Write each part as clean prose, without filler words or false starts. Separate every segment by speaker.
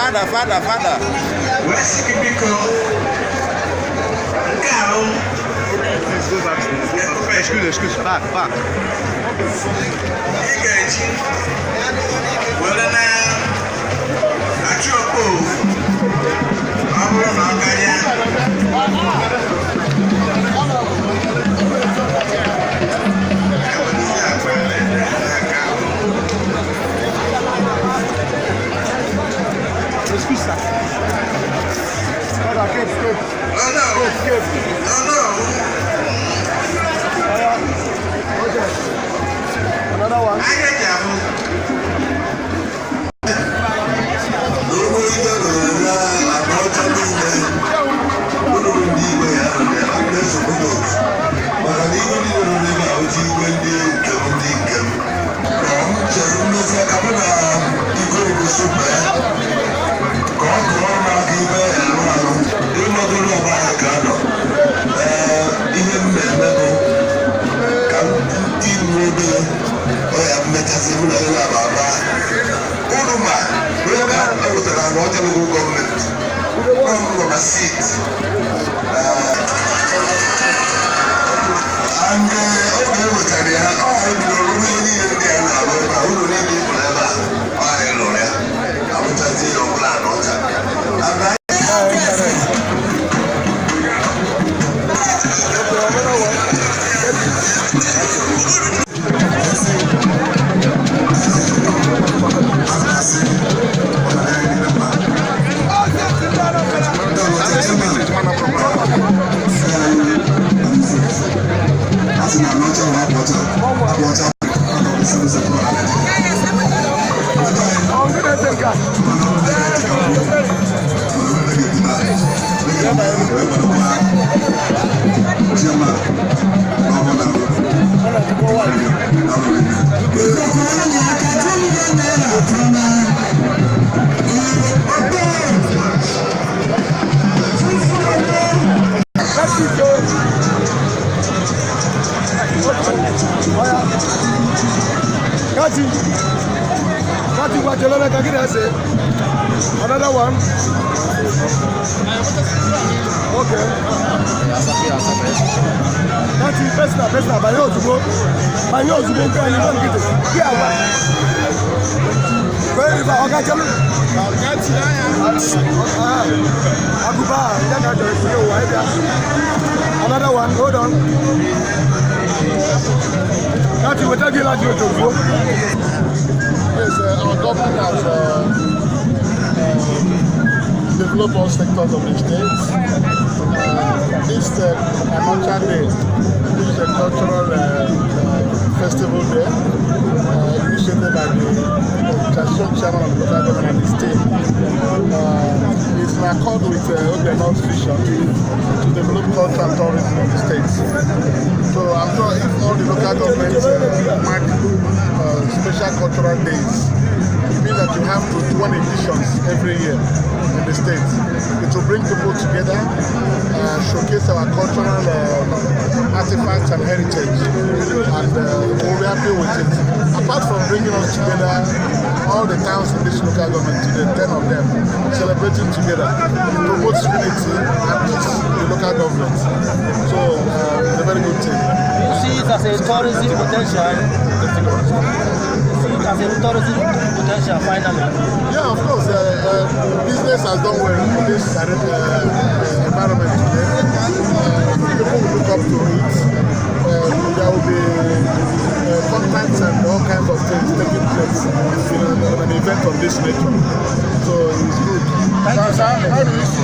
Speaker 1: Father, Father, Father.
Speaker 2: Wee sị gị biko, nke ahụ.
Speaker 1: Please go back. Go back. Excuse, excuse. Back, back.
Speaker 2: Ị ga-eji were na-achụ okpo, ọ bụrụ na ọ karịa. Ewerezi akpa n'aka ahụ.
Speaker 3: Excuse, sir. Father, keep, keep,
Speaker 2: No.
Speaker 3: keep.
Speaker 2: No.
Speaker 3: Okay. Another one.
Speaker 2: Anya ji ahụ.
Speaker 4: N'ogbo igwe nọrọ na agba ọcha niile, ụlọ ndị igwe ya na-esokwu n'otu, maka na igwe niile nọ n'ebe a otu igwe, ndị nke m, ndị nke m na m chere mmezi aka mụ na igwe ogosi mee ka ọ kụọ ọrụ aka ibe arụ arụ ịnọdụrụ ọgba ya ka nọ. Ee, ihe m na-eme bụ ka ndị m obere ọ ya mmechasị mụ na ya aba uru, ma n'oge a ewetara na ọcha local government nọ m nọ na seat and oge e wetara ya, ọ anyị bidoro rụrụ ihe niile ndị a na-arụ ebe a, ụlọ niile ịpụrụ ebe a, ọ anyị lụrụ ya, arụchazi ya ọbụla na ọcha and anyị.
Speaker 3: Okay, another one.
Speaker 4: Asị na anọcha bụ akwa ọcha, akwa ọcha seven.
Speaker 3: Oh, good at them, guy.
Speaker 4: Chairman, Governor,
Speaker 3: Let's see, Joe. Oya. Kati. Kati, wa jelo ka gị na-ese. Another one. Okay. Kati, personal, personal, banye ozugbo. Banye ozugbo nke anyị nọ nkịtị. Gị agwa. Kwee riba, ọ ga-echelu. Ah, Agụba, ya ka chọrọ ifunye ụwa ịbịa. Another one, hold on. Kati, weta gị laji ozugbo.
Speaker 5: Yes, our government has developed all sectors of the state. This Anaocha Day, which is a cultural festival day, initiated by the transition chairman of the local government and the state, is in accord with Obiano's vision to develop culture and tourism in the state. So I'm sure if all the local governments mark special cultural days, it means that you have 21 editions every year in the state. It will bring people together, showcase our cultural artifacts and heritage, and we'll be happy with it. Apart from bringing us together, all the towns in this local government today, 10 of them, celebrating together, it promotes unity and peace in the local government. So it's a very good thing.
Speaker 6: You see it as a tourism potential. You see it as a tourism potential finally.
Speaker 5: Yeah, of course. Business has done well in this environment today. People will look up to it. There will be contacts and all kinds of things taking place in an event of this nature. So it's good.
Speaker 6: Thank you, sir.
Speaker 5: How do you see?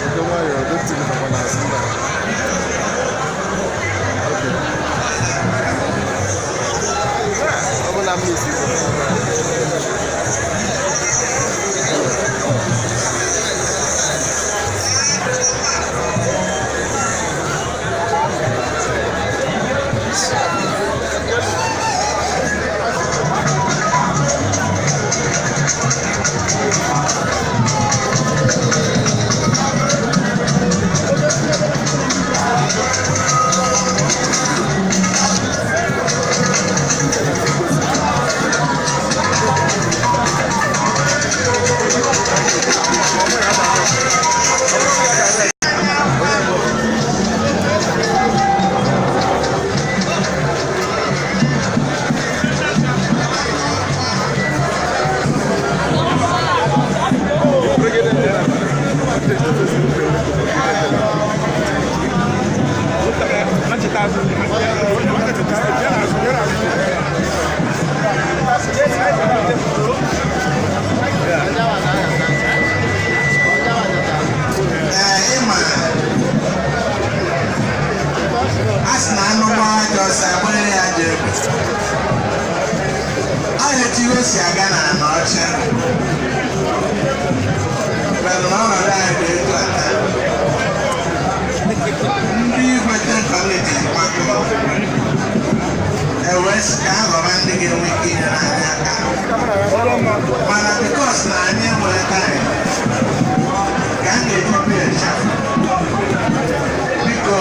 Speaker 5: Ndị nwayọọ, deputy nọkwa n'azụ ndị a. Okay. Ọ bụ na m isi.
Speaker 2: Ee, ịma a sị na anụ gbaa ajọ ọsọ agbanyere ya ajọ egbe. Ọ etu iwe si aga na ana ọcha mana na ọnọdụ anyị dị etu a taa. Ndị igwe ten kọmiti gbakọ ewee sị ka a ghọrọ ndị ga-enwe ike inyere anyị aka, mana because na anyị enwere time ka a ga-eji bịa ịchafụ. Biko.